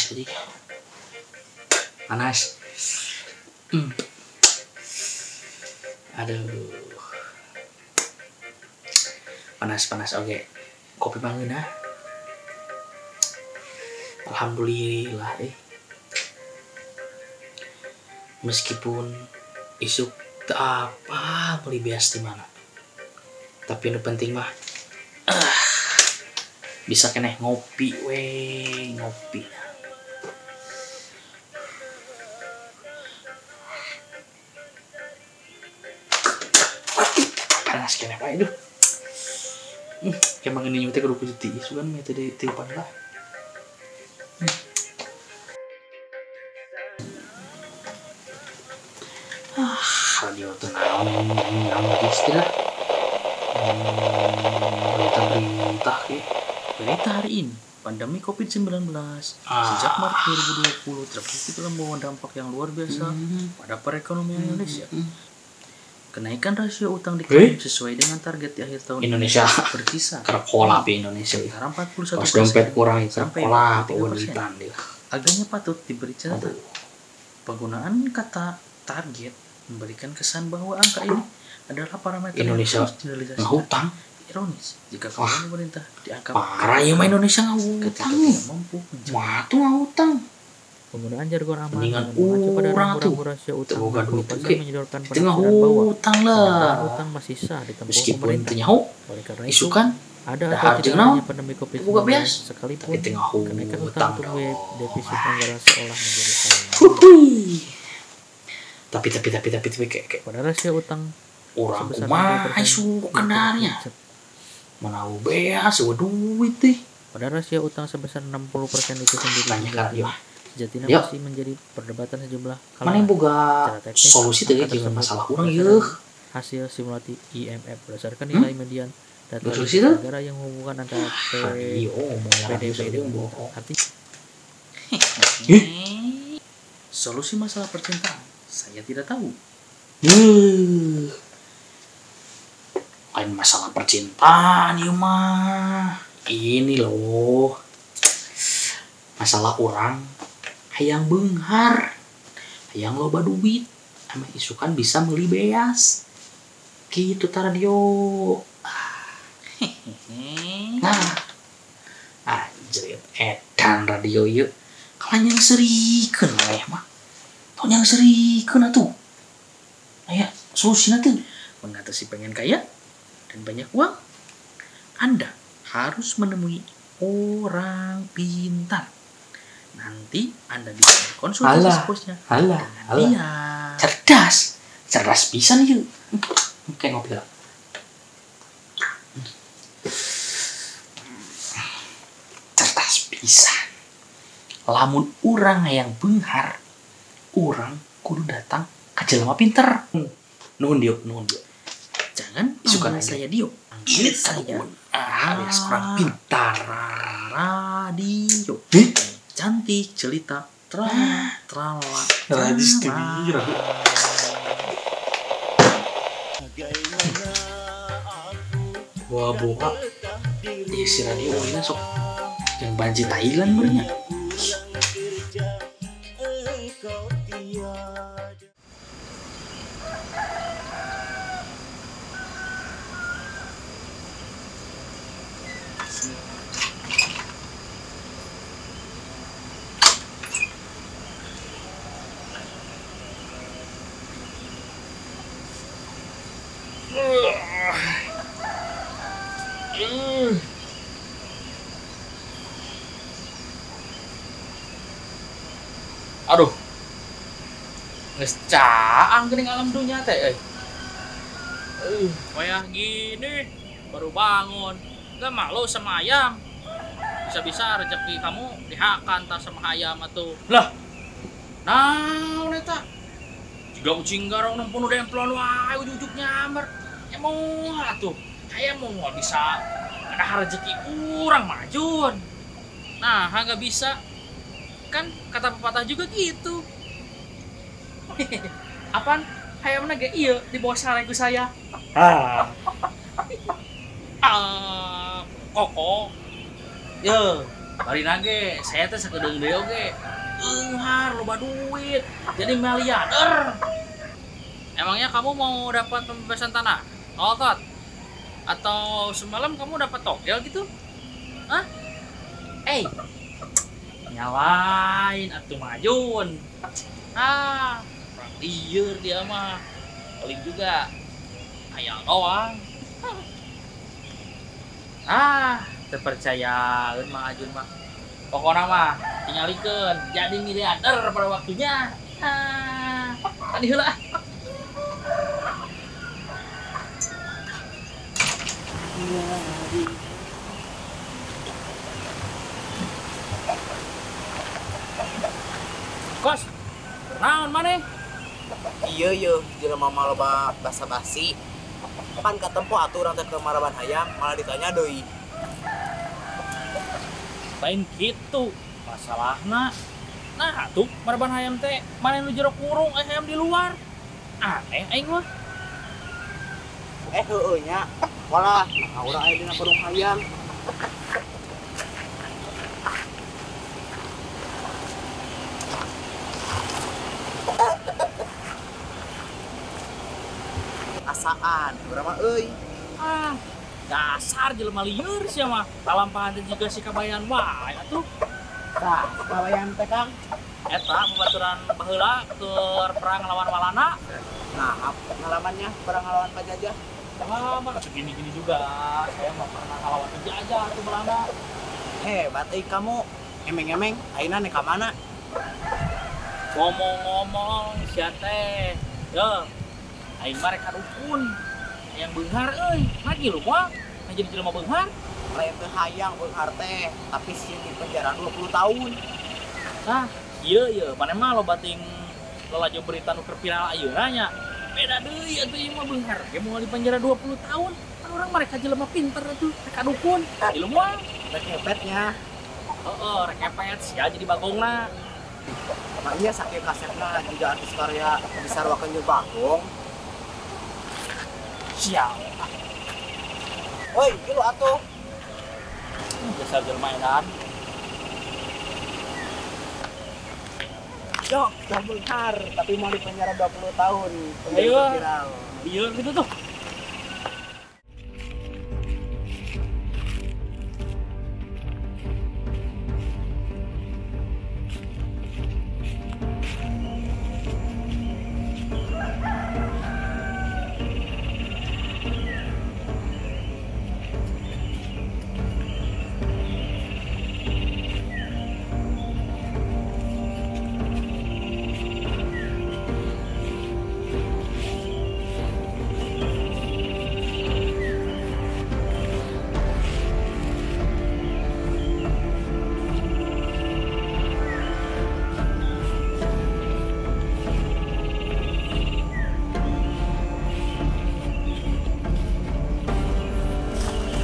Panas aja. Panas. Aduh. Panas-panas oke. Kopi mangeuna. Alhamdulillah Meskipun isuk teu apa beli beas di mana. Tapi nu penting mah bisa keneh ngopi we, ngopi. Panas keneh wae duh. Emang ini teh kudu kudu tiis kan mah teh tiupan lah. Radio teh naon naon geus teh lah. Berita-berita ke. Berita hari ini, pandemi COVID-19 sejak Maret 2020 terbukti telah membawa dampak yang luar biasa pada perekonomian Indonesia. Kenaikan rasio utang diklaim sesuai dengan target di akhir tahun Indonesia berkisar kerkolap Indonesia antara 41% pas dompet kurang sampai kerkolap 43%. Agaknya patut diberi catatan. Penggunaan kata target memberikan kesan bahwa angka ini adalah parameter Indonesia yang harus direalisasikan. Ngehutang. Ironis jika kemudian pemerintah dianggap parah ya mah Indonesia ngehutang. Ketika tidak mampu wah tuh ngehutang. Penggunaan jargon aman mendingan mengacu pada urang tuh rambu-rambu rasio utang boga duit 60% oge menyodorkan teu penafsiran bahwa ngahutang lah. utang masih sah ditempuh meskipun pemerintah. teu nyaho Oleh karena itu, isukan ada dahar atau tidak jeung naon adanya pandemi teu boga COVID-19 beas sekalipun, tapi teu kenaikan utang ngahutang untuk dong. defisit anggaran seolah menjadi hal yang Huhuy. Tapi kayak pada rasio utang urang sebesar kumaha 60% isukan daharnya mana beas eueuh duit teh. Pada rasio utang sebesar 60% itu sendiri Tanya ka radio. sejatinya Yo. masih menjadi perdebatan sejumlah Mana yang kalangan. boga Secara teknis, solusi teh angka jeung tersebut masalah urang berdasarkan ieu? Hasil simulasi IMF berdasarkan nilai median data Solusi tuh? negara yang menghubungkan antara Radio ngomong PDB radio dengan bohong. artinya Solusi masalah percintaan saya tidak tahu. Lain masalah percintaan ieu mah. Ini loh. Masalah orang hayang beunghar, hayang loba duit, ameh isukan bisa meuli beas. Kitu ta radio. Nah, anjir edan radio ieu. Kalah yang serikeun maneh mah. Tong yang serikeun atuh. Aya solusina teu. Mengatasi pengen kaya dan banyak uang, Anda harus menemui orang pintar. Nanti Anda bisa berkonsultasi Alah, sepuasnya alah, dengan alah. dia. Cerdas, cerdas pisan ieu. Kayak ngopi lah. Cerdas pisan. Lamun urang hayang beunghar, urang kudu datang ka jelema pinter. Nuhun Dio, nuhun Dio. Jangan Isukan panggil aja. saya Dio, panggil saya alias orang pintar. Radio. Eh? Cantik jelita tra trala. Radis TV. Wah boga. Iya si radio ini sok yang banjir Thailand bernya. Aduh. Geus caang geuning alam dunya teh euy. Wayah gini baru bangun. Gak malu sama ayam. Bisa-bisa rezeki kamu dihakan tah sama ayam atuh. Lah. Naon eta? Jiga ucing garong nempo nu demplon wae ujug-ujug nyamber. Ya moal atuh. Hayam moal bisa ada rezeki urang majun. Nah, gak bisa. Kan kata pepatah juga gitu. Apaan? Hayamna ge ieu di bawah sare ku saya. Ah, koko. Ye. Bari ge, saya teh sakedeung deui oge. Beunghar loba duit, jadi miliarder. Emangnya kamu mau dapat pembebasan tanah? Otot? Atau semalam kamu dapat togel gitu? Hah? Nyalain atuh Majun. Ah, orang lieur dia mah. Paling juga hayal doang. Ah, terpercaya Mang Ajun mah. Pokoknya mah tingalikeun jadi miliarder pada waktunya. Ah, tadi heula. Kos, naon maneh? Iya iya, jelema mah loba basa-basi. Pan katempo atuh urang teh keur maraban hayam, malah ditanya deui. Lain kitu masalahna. Nah, atuh maraban hayam teh maneh nu jero kurung hayam di luar. Aneh aing mah. Heueuh nya. Walah, nah urang aya dina kurung hayam. Asaan, urang mah euy. Ah, dasar jelema lieur sia mah. Talampahan teh jiga si kabayan wae atuh. Tah, kabayan teh Kang. Eta babaturan baheula keur perang lawan Walanda. Nah, pengalamannya perang lawan penjajah. Ah, mah segini-gini juga. Saya mah pernah ngelawan penjajah atuh Belanda. Hebat euy kamu. Emeng-emeng, ayeuna nek ka mana? Ngomong-ngomong sia teh. Yo, aing mah rek ka dukun. Hayang beunghar euy. Lagi lu moal. Nah jadi jelema beunghar. Lain teu hayang beunghar teh, tapi sieun di penjara 20 tahun. Nah, ieu ieu maneh mah loba ting lalajo berita nu keur viral ayeuna nya. Beda deui atuh ieu mah beunghar ge moal di penjara 20 tahun. Kan urang mah rek ka jelema pinter atuh, rek ka dukun. Ieu moal rek ngepetnya. Heeh, rek ngepet sia jadi bagongna. Makanya saking kasepna juga artis Korea disaruakeun jeung bagong. Sial. Woi, kieu atuh. Dasar jelema edan. Yo, udah beunghar, tapi mau di penjara 20 tahun. Ayo. Iya gitu tuh.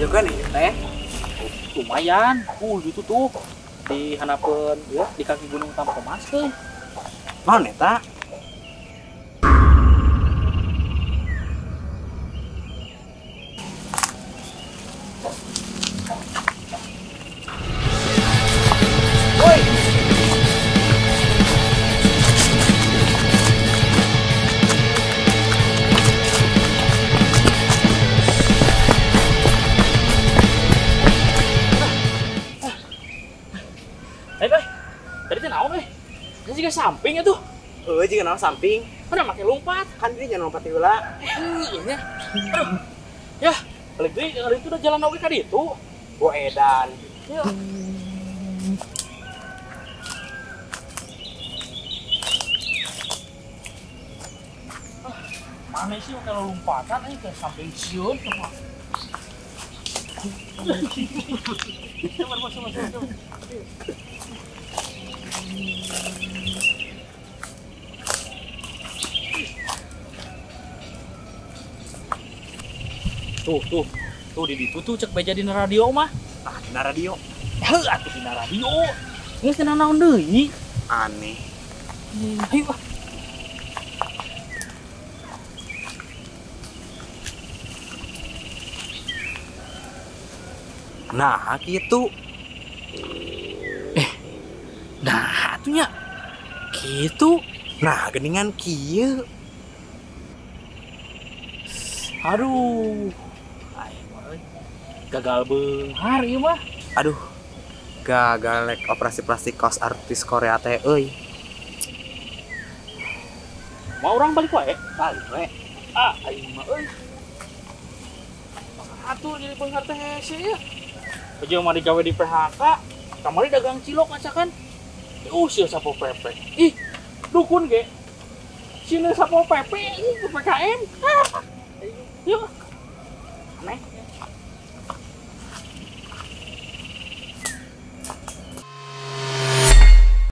Juga nih teh lumayan, itu tuh di hanapeun ya, di kaki Gunung Tampomas teh. Naon eta? Woi. Tadi teh naon euy? Saya juga samping atuh. Heueuh, jiga naon samping? Mana make lompat? Kan dia jangan lompat heula. Heueuh nya. Aduh. Yah, balik deui ka ditu udah jalan oge ka ditu. Gua edan. Ya. Mana sih kalau lompatan euy ke samping sieun coba. Coba coba coba. Tuh, tuh, tuh di ditu tuh cek beja dina radio mah. Ah, dina radio. Heuh, atuh dina radio. Geus teu nanaon deui. Aneh. Ayo ah. Nah, kitu. Nah, atunya gitu. Nah, geningan kieu. Aduh. Aing mah euy. Gagal beunghar ieu mah. Aduh. Gagal lek operasi plastik kos artis Korea teh euy. Mau orang balik wae? Balik we. Ah, aing mah euy. Atuh jadi beunghar teh hese ya. Aja mah digawe di PHK, kamari dagang cilok acakan. Diusir Satpol PP. Ih, dukun ge. Sini Satpol PP, ih, PPKM. Ah. Yuk. Aneh.